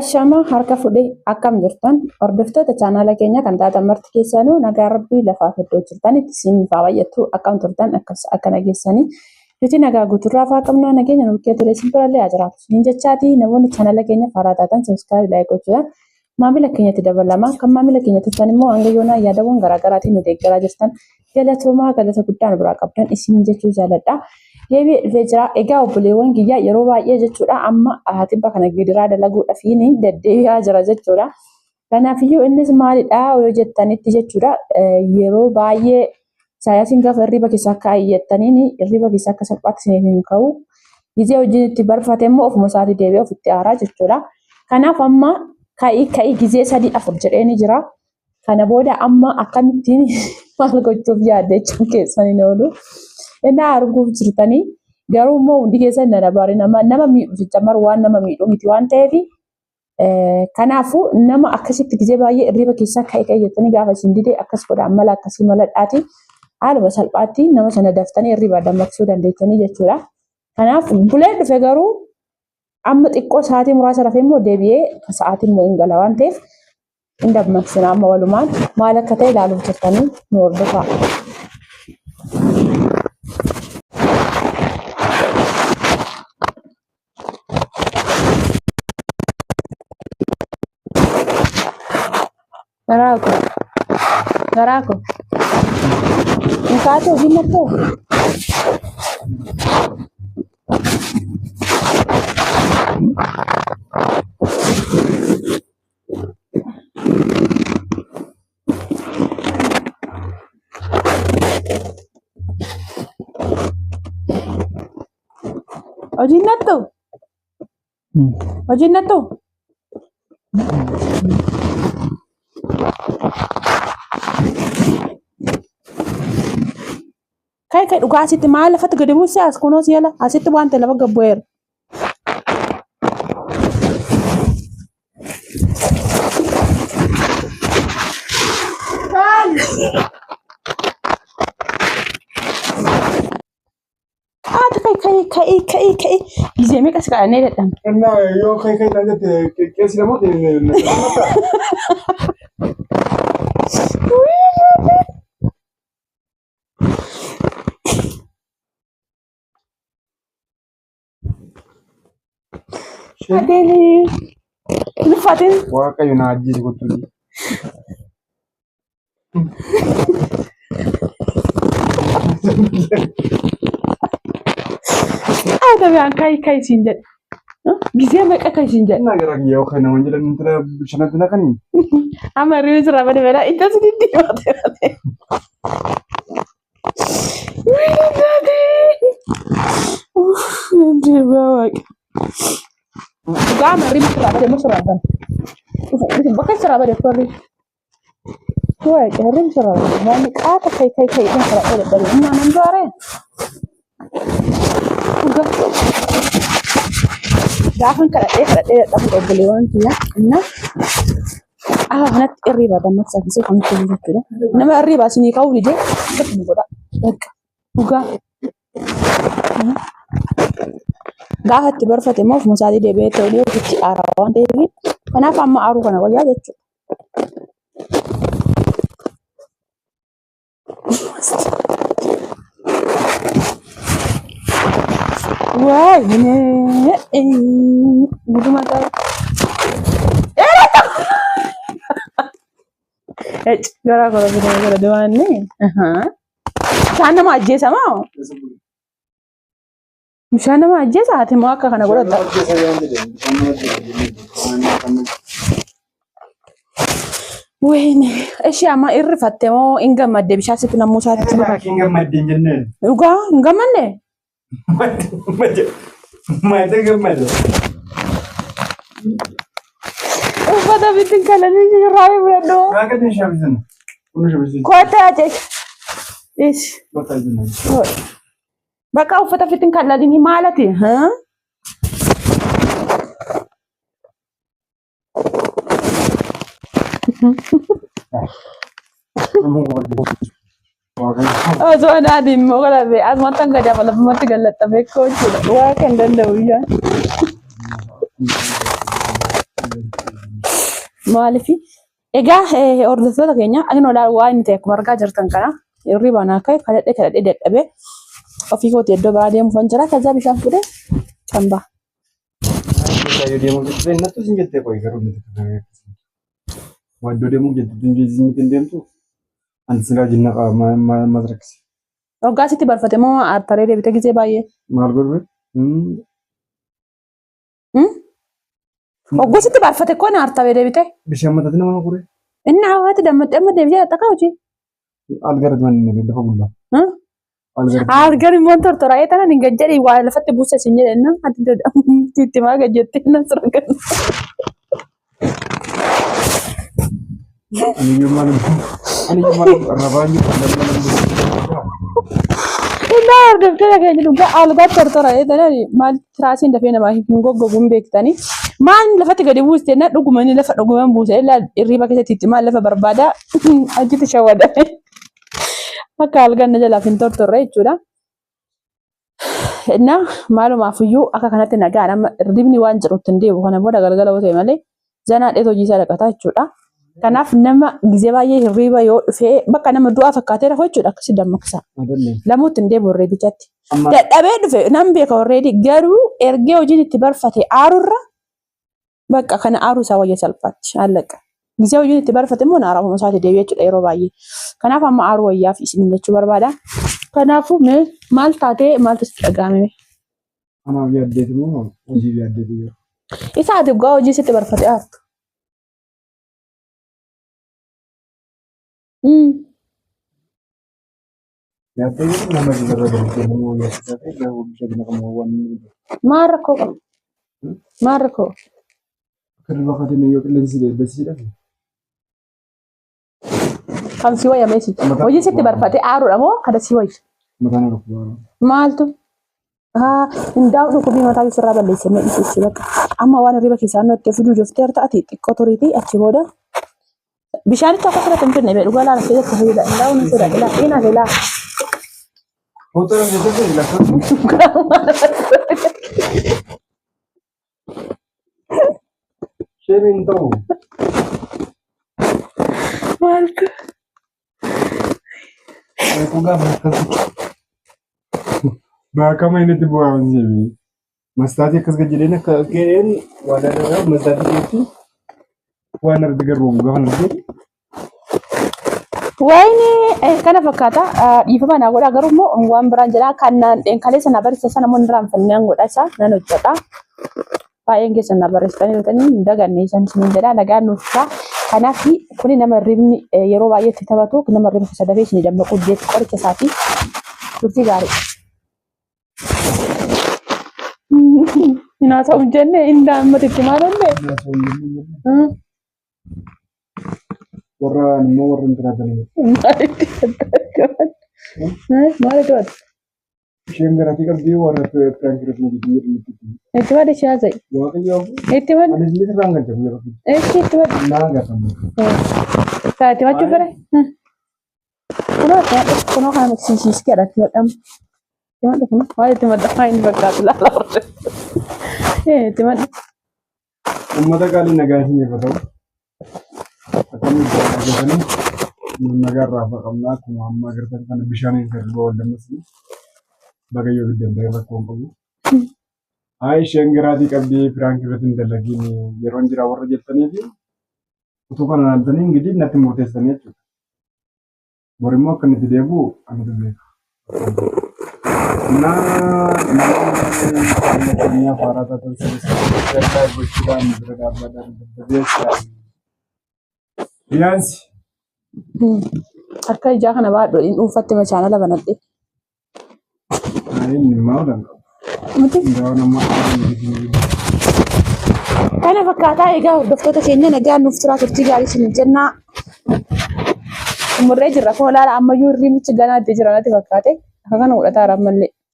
Ashama harka fudhe akkam jirtan hordoftoota chaanaala keenya kan taatan marti keessanuu nagaa rabbii lafaaf iddoo jirtanitti isiniif haa baay'attu akkam turtan akkas akka nageessanii nuti nagaa guuturraa faa qabnaa nageenya nu bukkee ture isin birallee haa jiraatu isiniin jechaati namoonni chaanaala keenya faaraa taatan subscribe like gochuudhaan maamila keenyatti dabalama kan maamila keenya turtan immoo hanga yoonaa yaadawwan garaagaraatiin nu deeggaraa jirtan galatoomaa galata guddaa nu biraa qabdan isin jechuu jaaladha. Deebi'ee dhufee jira. Egaa obboleewwan kiyya yeroo baay'ee jechuudha amma tibba kana gidiraa dalaguudhaaf deddeebi'aa jira jechuudha. Kanaafiyyuu innis maalidha yoo jettanitti jechuudha yeroo baay'ee Isaayyaasiin gaafa hirriba keessaa akka ayyattaniin hirriba keessaa akka salphaatti isiniif hin ka'u. Gizee hojiin itti barfate immoo ofuma isaatii deebi'ee ofitti aaraa jechuudha. Kanaaf amma ka'ii ka'ii gizee sadii afur jedhee ni jira. Kana booda amma akkamittiin maal gochuuf yaadde jechuun keessan hin oolu. Innaa arguuf jirtanii garuu immoo hundi keessan na dabarin nama nama miidhu jecha mar waan nama miidhu miti waan ta'eef kanaafuu nama akkasitti gizee baay'ee irriba keessaa ka'e ka'e jettanii gaafa isin dide akkas godha mala akkasii maladhaati haaluma salphaatti nama sana daftanii irriba dammaqsuu dandeessanii jechuudha. Kanaaf bulee dhufe garuu amma xiqqoo sa'aatii muraasa rafee immoo deebi'ee sa'aatii immoo hin gala waan ta'eef hin dammaqsina amma walumaan maal akka ta'e ilaaluuf jirtanii nu hordofaa. Garaa koo. Garaa koo. Hin kaatee hojiin mattoo? Hojiin nattu? Hojiin nattu? Kai kai dhugaa asitti maal lafatti gadi buusee as kunoo si jala asitti waan ta'e lafa gad bu'eera. Haati kai kai kai kai kai gizee meeqa si kadhannee dadhabne. Innaa yoo kai kai naan jette qeessi namoota Adeemi. Ulfaatin. Waaqayyo na ajjeesi kottuuti. Haata biyaan kai kai siin jedhe. Gizee meeqa kai siin jedhe. Innaa gara kiyya yoo kai naman jedhan intala bishaanatti naqanii. Amma hirribni sirraa bade meedhaa ija si diddiimate malee. Dhugaa marri sirraa bade moo sirraa bane? Bakka sirraa bade korri. Waaqa hirribni sirraa bade. Waan qaata kai kai kai kan sirraa bade bade. Innaa nan du'aaree? Dhugaa. Gaafan kadhadhee kadhadhee dadhabu obboleewwan kiyya. Innaa Akka kanatti irriba dammaqsaa gisee kan nutti jechuudha. Nama irriba isinii ka'uu dide akkatti nu godha. Bakka dhugaa. Gaafa itti barfate immoo ofuma isaatii deebi'ee ta'uu ofitti aara waan ta'eef kanaaf amma aaruu kana wayyaa jechuudha. Waay guduma ta'e. Garaa koo guduma gara du'aanni. Bishaan nama ajjeesa moo? Bishaan nama ajjeesa ati moo akka kana godhatta? Wayne ishee amma irrifatte moo hin gammadde bishaan sitti nammuu isaatti? Hin gammadde hin jenneen. Dhugaa hin gammanne? Maal gammade? Uffata bitti kalanii shurraabii fudhadhu. Waaqa ni shabisan. Kun shabisan. Kottaa jecha. Ishi. Kottaa jenna. Bakka uffata ofitti hin kallalini maalati? Osoo anaati immoo kana asumatti hanga gadi lafumatti gallaxxamee koo jechuudha. Waa kan danda'u iyyaan. Maaliif egaa hordoftoota keenya ani olaa waan inni ta'e akkuma argaa jirtan kana hirribaa naa ka'e kadhadhee kadhadhee dadhabee ofii kooti iddoo biraa deemuufan jira. Kazaa bishaan fuudhee cambaa. Kaayyoo deemuuf jettee nattu sin jettee qoyi garuu nuti Waddoo deemuuf jettee sin hin deemtu. Anti silaa jinna qaba maal rakkise. Hoggaa sitti barfate moo aartaree deebite gizee baay'ee? Maal godhu? Hogguu sitti barfate koo na aartaree deebite? Bishaan mataatti nama naqure. Inni hawaati dammaxxee amma deebitee dhaxxakaa hojii. Algarati manni lafa bulla. Argan immoo tortora'ee tanan hin gajjadhi waa lafatti buuse sin jedhe na ati itti maa gajjattee na sirgan. Ani maal ani maal rabaan jiru namni Innaa hordoftoota keenya dhugaa algaa tortora'ee tanan maal tiraasiin dafee namaa hin goggogu hin beektanii. Maal lafatti gadi buuste na dhuguma inni lafa dhuguma buuse illaa hirriba keessatti itti maal lafa barbaada achitti shawwadame. Akka algaan na jalaaf hin tortorre jechuudha. Innaa maalumaafiyyuu akka kanatti nagaan amma hirribni waan jirutti hin deebi'u kana booda galgala yoo ta'e malee zanaa dheet hojii isaa dhaqataa jechuudha. Kanaaf nama gizee baay'ee hirriba yoo dhufee bakka nama du'aa fakkaatee rafu jechuudha akkasi dammaqsa. Lamuutti hin deebi'u hirribichatti. Dadhabee dhufe nan beeka already garuu ergee hojiin itti barfate aarurra Bakka kana aaruu isaa wayya salphaatti. Allaqa. Gizee hojiin itti barfate immoo naara ofuma isaati deebi'a jechuudha yeroo baay'ee. Kanaaf amma aaruu wayyaaf isin jechuu barbaada. Kanaafuu mee maal taatee maaltu sitti dhaga'ame? Anaaf yaaddeeti moo hojiif yaaddeeti jiru? Isa ati dhugaa hojii sitti barfate aartu. Yaaddee jechuun nama irra darbee nama wayyaasisaa ta'e garuu bishaan naqamu waan inni godhu. Maal rakkoo qaba? Maal rakkoo? Akka durbaa kaatee yoo qilleensi deebbisii jedhame. Kan si wayya meesi. Hojii sitti barfatee aaruudha moo kana si wayya? Mataan na dhukkuba. Maaltu? Haa hindaa'u dhukkubii mataa sirraa balleesse mee dhiisi bakka. Amma waan hirriba keessaa nutti fiduu joftee harta ati xiqqoo turiitii achi booda Bishaanitti akka asirratti hin fidne bee dhugaa laala keessatti fayyada. Ilaa ni sodaadha. Ilaa ina ilaa. Footoo namni tokko lafa. Isheen hin ta'u. Maaltu? Reefu gaafa akkas. Baakama inni itti bu'aa hin jiru. Mastaatii akkas gad jedheen akka ga'een waan argaa mastaatii keessatti waan arga garuu gaafa argee Wayini kana fakkaata dhiifama naa godha garuu immoo waan biraan jedha kan naan kaleessa na barsiise sana immoo irraan fannaan godha isa nan hojjedha. Baay'een keessan na barreessitanii jirtanii hin daganne isan isiniin jedha nagaan nuuf ta'a. Kanaaf kuni nama hirribni yeroo baay'ee itti taphatu nama hirriba keessa dafee isinii dammaqu jeetti qoricha isaati. Turtii gaarii. Hin haasa'u hin jenne hin daa'immati itti maal olle? Warra immoo warra hin jiraatanii. Maalitti Maalitti waata? Isheen garatii qabdii warra piraank irratti na jidduu jedhu nutti himi. Itti wadi ishee haasa'i. Waaqayyo Itti wadi. anis ni irraan galcha guyyaa tokko. Itti itti wadi. Naa gaafamne. Kaa itti wachuu fere? Kunoo itti madhu kunoo kana maksiisiis jedha itti madhamu. Itti madhu kunoo waan itti madhamaa inni fakkaatu laala horre. Itti madhu. Uummata qaalii nagaa isiniif haa ta'u. Akkamitti argatanii nagaa irraa qabnaa akkuma amma agartan kana bishaaniin hirriba wal dammaqsine baga yoo biddan ta'e rakkoo hin qabu. Haa isheen garaatii qabdii piraank irratti hin dalagiin yeroon jira warra jettanii fi utuu kana ilaaltanii ingidiin natti murteessanii jechuudha. Bor immoo akka inni itti deebi'u anatu beeka. Naa namoonni keenyaaf haaraa taatan sabiskiraayib gochuudhaan nu bira dhaabbadhaan jajjabeessaa. Biyaansi Akka ijaa kana baadhu hin dhuunfatte machaanala banadhe. inni maal qabu. Miti. Ndaa'u nama afaan Kana fakkaataa egaa hordoftoota keenya nagaan nuuf turaa turtii gaarii isin jennaa. Xumurree jirra kun olaanaa ammayyuu hirriibnichi ganaa itti jira natti fakkaate. Akka kana godhataa jira ammallee.